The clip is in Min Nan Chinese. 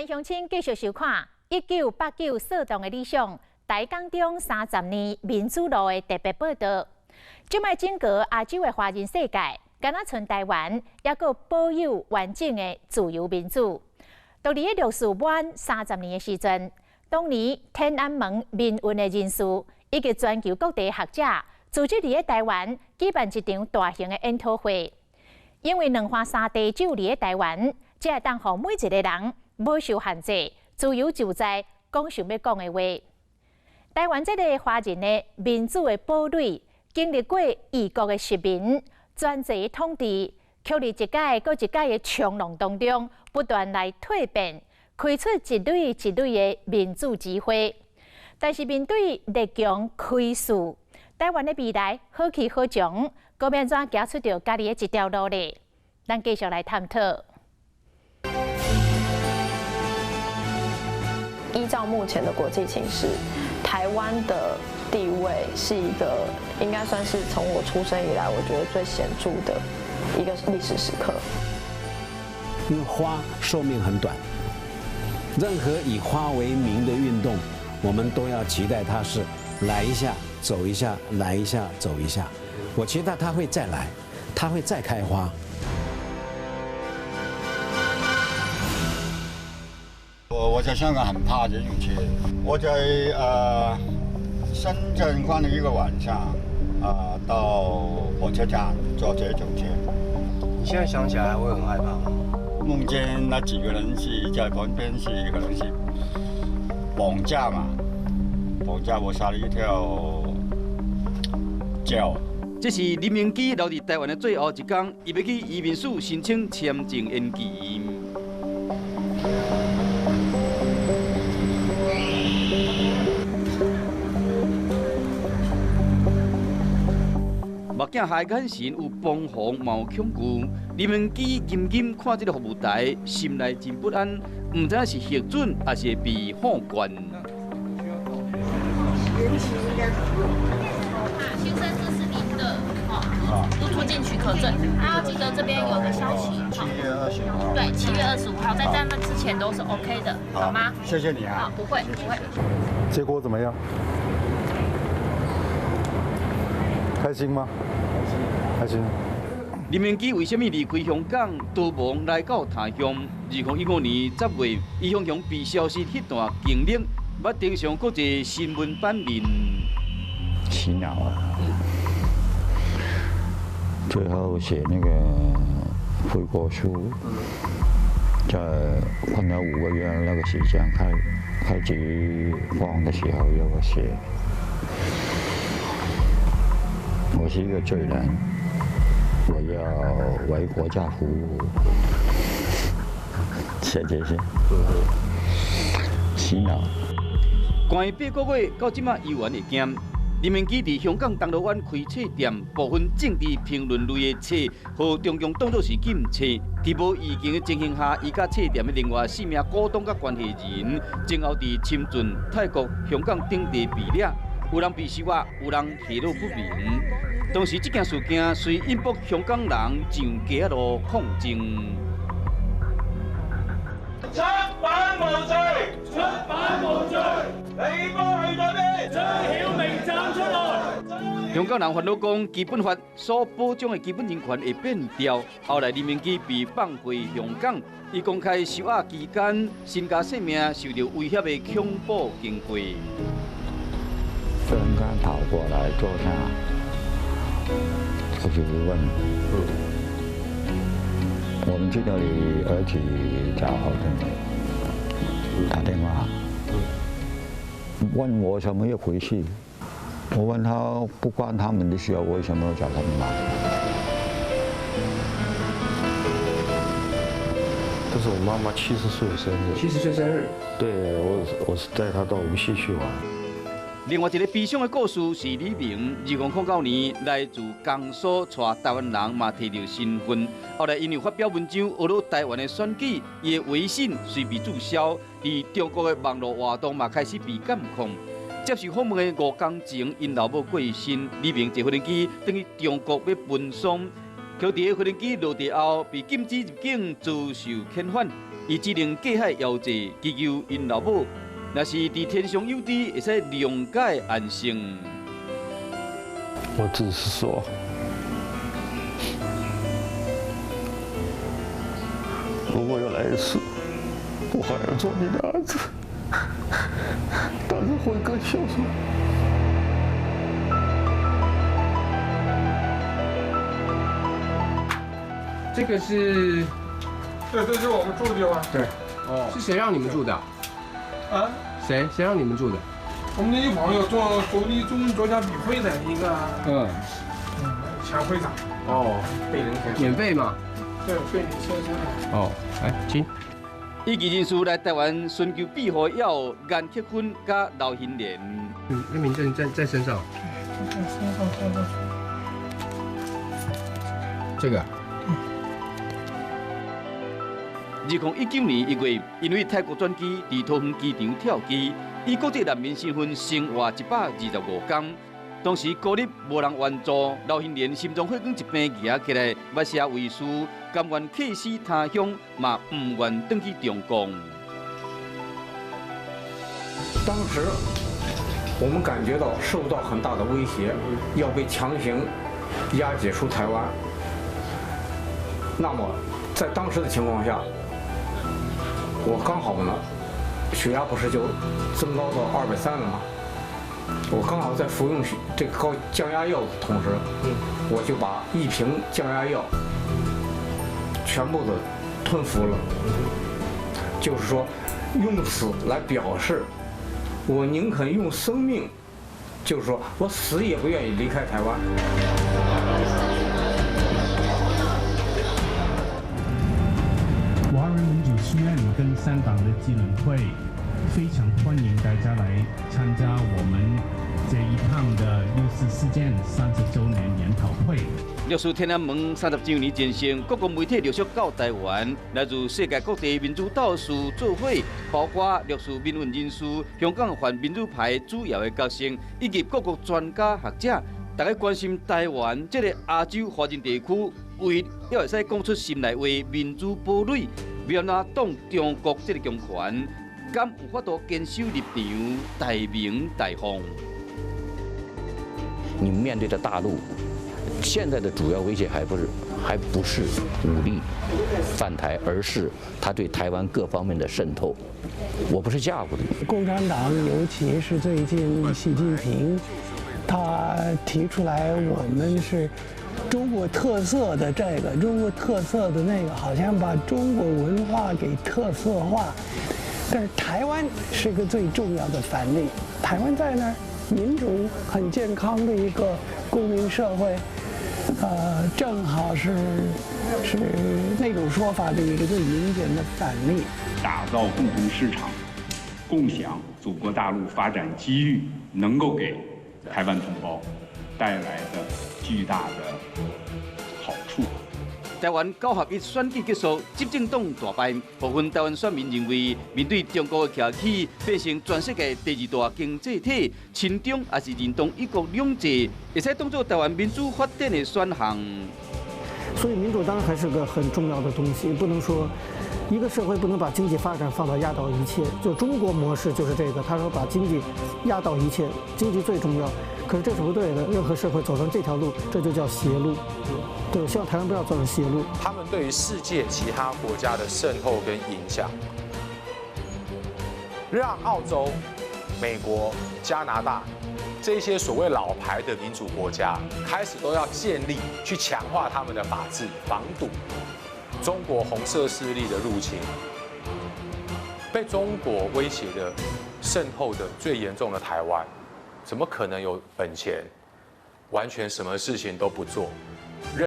鄉親繼續收看1989掃動的理想，台港中30年民主路的特別報導。這擺整個亞洲的華人世界，敢若賰台灣，猶閣保有完整的自由民主。當佇咧六四滿30年的時陣，當年天安門民運的人士以及全球各地學者，組織佇咧台灣舉辦一場大型的研討會。因為兩岸三地只有佇咧台灣，才會當予每一个人無受限制，自由自在講想欲講的話。台灣這个華人的民主的堡壘，經歷過異國的殖民、專制的統治，卻佇一屆閣一屆的衝浪當中，不斷來蛻變，開出一蕊一蕊的民主之花。但是面對列強窺視，台灣的未來何去何從？閣欲按怎行出著家己的一條路咧？咱繼續來探討。依照目前的國際情勢，台灣的地位是一個應該算是從我出生以來，我覺得最顯著的一個歷史時刻。因為花壽命很短，任何以花為名的運動，我們都要期待它是來一下走一下，來一下走一下。我期待它會再來，它會再開花。我在香港很怕這種車。我在深圳關了一個晚上，到火車站坐這種車。你現在想起來還會很害怕嗎？夢見那幾個人是在旁邊，是可能是綁架嘛，綁架我嚇了一跳。叫。這是林明基留佇台灣的最後一工，伊欲去移民署申請簽證延期。目鏡下眼神有彷徨，嘛有恐懼。林明基緊緊看這个服務台，心內真不安，毋知影是核准，抑是會被放關。先生，這是您的入出境許可證，啊，記得這邊有個效期，7月25號。對，7月25號，在那之前都是 OK 的，好嗎？謝謝你啊。好，不會不會。結果怎麼樣？開心嗎？開心。林明基為啥物離開香港，逃亡來到他鄉？2015年10月，伊雄雄被消失彼段經歷，捌登上國際新聞版面。洗腦啊！最後寫那個悔過書，在困了5個月那個時間開始慌的時候，要寫。我是一個罪人，我要為國家服務，寫這些，洗腦。關8個月到這馬猶原會驚。林明基佇香港銅鑼灣開冊店，部分政治評論類的冊，予中共當作是禁冊。佇無意見的情形下，伊佮冊店的另外四名股東佮關係人，前後佇深圳、泰國、香港等地被掠，有人被收押，有人下落不明。當時這件事件雖引爆香港人上街仔路抗爭。出版無罪，出版無罪，你波去咗邊？張曉明站出來！香港人煩惱講，基本法所保障的基本人權會變調。後來林明基被放回香港，伊公開收押期間，身家性命受著威脅的恐怖經過。突然間跑過來坐下，就是問：我們知道你兒子找好的，打電話問我什麼一回事？我問他不關他們的事，為什麼要找他們來？這是我媽媽70歲生日。70歲生日？對，我是帶她到無錫去玩。另外一個悲傷的故事是李明，2009年來自江蘇，帶台灣人嘛提著身份，後來因為發表文章呵咾台灣的選舉，伊的微信隨被註銷，佇中國的網路活動嘛開始被監控。接受訪問的5天前，𪜶老母過身，李明坐飛機轉去中國欲奔喪，卻佇咧飛機落地後被禁止入境，遭受遣返。伊只能隔海遥祭，祈求𪜶老母，若是佇天上有知，會使谅解安生。我只是說，如果有來世，我還要做你的兒子，但是會更孝順。這個是，對，這是我們住的地方。對，哦，是誰讓你們住的？啊？誰讓你們住的？我們那個朋友做國立中文作家筆會的一個，前會長。哦，被人免費嗎？對，被你收下來。哦，來，請。異議人士來台灣尋求庇護，要顏克芬佮劉興蓮。那名證在身上。對，在身上帶過去。這個。2019年1月，因為泰國專機佇桃園機場跳機，以國際難民身份生活125天。當時孤立無人援助，劉興蓮心臟血管疾病舉起來，捌寫遺書，甘願客死他鄉，嘛毋願轉去中共。當時我們感覺到受到很大的威脅，要被強行押解出台灣。那麼在當時的情況下，我剛好呢，血壓不是就增高到230了嗎？我剛好在服用這個高降壓藥的同時，我就把一瓶降壓藥全部的吞服了。就是說，用此來表示，我寧肯用生命，就是說我死也不願意離開台灣。華人民主書院跟香港的基聯會非常歡迎大家來參加我們這一趟的六四事件30週年研討會。六四天安門30週年前夕，各國媒體陸續到台灣，來自世界各地民主鬥士做伙，包括六四民運人士、香港泛民主派主要的角色，以及各國專家學者，大家關心台灣這個亞洲華人地區，唯一會使講出心內話民主堡壘，欲按怎擋中國這個強權，敢有法度堅守立場，大鳴大放？你面對的大陸，現在的主要威脅還不是武力犯台，而是他對台灣各方面的滲透。我不是嚇唬你。共產黨，尤其是最近習近平，他提出來我們是中國特色的這個，中國特色的那個，好像把中國文化給特色化。但是台灣是個最重要的反例，台灣在那兒，民主很健康的一個公民社會，正好是那種說法的一個最明顯的反例。打造共同市場，共享祖國大陸發展機遇，能夠給台灣同胞帶來的巨大的好處。台灣9合1選舉結束，執政黨大敗，部分台灣選民認為，面對中國的徛起，變成全世界第2大經濟體，親中也是認同一國兩制，會使當作台灣民主發展的選項。所以民主當然還是個很重要的東西，不能說一個社會不能把經濟發展放到壓倒一切。就中國模式就是這個，他說把經濟壓倒一切，經濟最重要。可是這是不對的，任何社會走上這條路，這就叫邪路。對，我希望台灣不要走上邪路。他們對於世界其他國家的滲透跟影響，讓澳洲、美國、加拿大這些所謂老牌的民主國家，開始都要建立去強化他們的法治，防堵中國紅色勢力的入侵。被中國威脅的滲透的最嚴重的台灣，怎麼可能有本錢完全什麼事情都不做？